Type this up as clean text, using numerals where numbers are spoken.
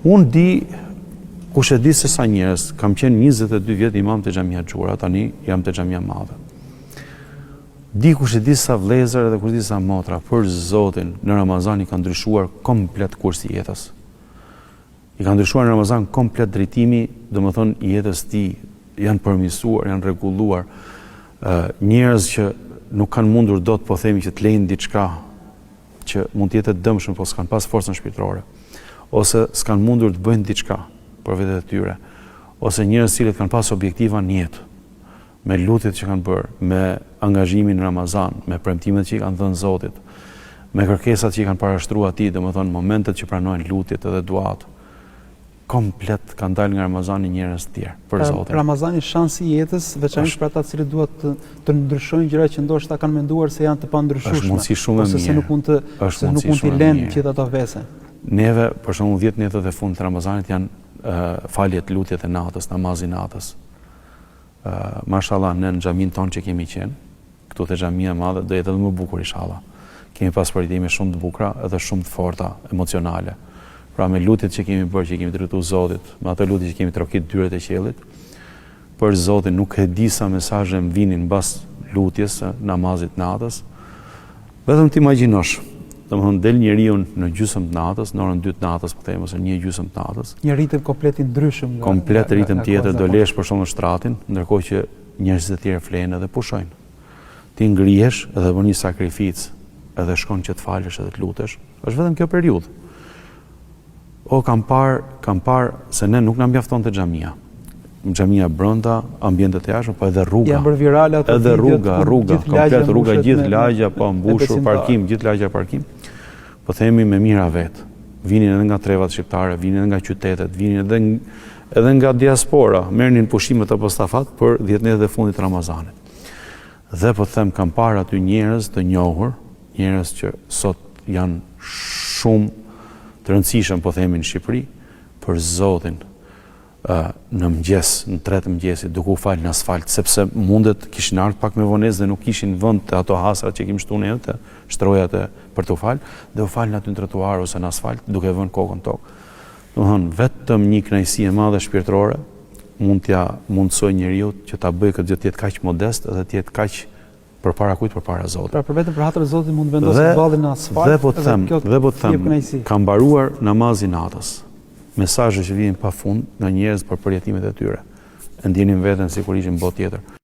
Unë di, kush e di se sa njerëz, kam qenë 22 vjet imam te xhamia Xura, tani jam te xhamia e madhe. Di kush e di sa vëllezër edhe kush e di sa motra, për Zotin, në Ramazan i ka ndryshuar komplet kursi i jetës. I ka ndryshuar në Ramazan komplet drejtimi, domethënë i jetës tij, janë përmirësuar, janë rregulluar. Ë njerëz që nuk kanë mundur dot po themi që të lejnë diçka që mund të jetë e dëmshme, po s'kanë pas forcën shpirtërore, ose s'kanë mundur të bëjnë diçka për vetet e tyre, ose njerëz të cilët kanë pas objektiva në jetë, me lutjet që kanë bërë, me angazhimin në Ramazan, me premtimet që i kanë dhënë Zotit, me kërkesat që i kanë parashtruar atij, domethënë momentet që pranohen lutjet edhe duat, komplet kanë dalë nga Ramazani njerëz të tjerë, për pra, Zotin. Ramazani shansi i jetës, veçanërisht për ata të cilët duan të të ndryshojnë gjëra që ndoshta kanë menduar se janë të pandryshueshme. Është mundësi shumë e mirë. Ose se nuk mund të se nuk mund t'i lënë gjithë ato vese. Neve, për shembull, 10 netët e fundit të Ramazanit janë uh, faljet, lutjet e natës, namazi i natës. Uh, mashallah, ne në xhaminë tonë që kemi qenë, Këtu te xhamia e madhe do jetë edhe më bukur ishalla. Kemi pas përjetime shumë të bukura edhe shumë të forta emocionale. Pra me lutjet që kemi bërë, që i kemi drejtu Zotit, me ato lutje që kemi trokit dyert e qiellit, për Zotin nuk e di sa mesazhe më vinin mbas lutjes së namazit natës. Vetëm të imagjinosh, domethënë del njeriu në gjysmë të natës, në orën 2 të natës, po them ose 1 e gjysmë të natës. Një ritëm komplet i ndryshëm nga komplet ritëm tjetër, do lesh për shembull shtratin, ndërkohë që Njerëzit e tjerë flenë edhe pushojnë. Ti ngrihesh dhe bën një sakrificë edhe shkon që të falesh edhe të lutesh. Është vetëm kjo periudhë. O kam parë, kam parë se ne nuk na mjaftonte xhamia. Xhamia brenda, ambientet e jashtme, po edhe rruga. Janë bërë virale ato Edhe rruga, rruga, komplet rruga, gjithë lagja, po mbushur parkim, gjithë lagja parkim. Po themi me mijëra vetë. Vinin edhe nga trevat shqiptare, vinin edhe nga qytetet, vinin edhe edhe nga diaspora, merrnin pushimet apo stafat për 10 netët e fundit të Ramazanit. Dhe po të them kam parë aty njerëz të njohur, njerëz që sot janë shumë të rëndësishëm, po themi në Shqipëri, për Zotin, në mëngjes, në 3 të mëngjesit, duke u falë në asfalt, sepse mundet kishin ardhur pak me vonesë dhe nuk kishin vend te ato hasrat që kemi shtu ne te shtrojat e për t'u falë, dhe u falën aty në trotuar ose në asfalt, duke vënë kokën tokë. Domethënë, vetëm një kënaqësi e madhe shpirtërore mund t'ia mundësojë njeriut që ta bëjë këtë gjë të jetë kaq modest dhe të jetë kaq përpara kujt përpara Zotit. Pra për vetëm për hatër të Zotit mund të vendosë ballin në asfalt. Dhe po të them, dhe po të them, ka mbaruar namazi i natës. Mesazhe që vinin pafund nga njerëz për përjetimet e tyre. E ndjenin veten sikur ishin në botë tjetër.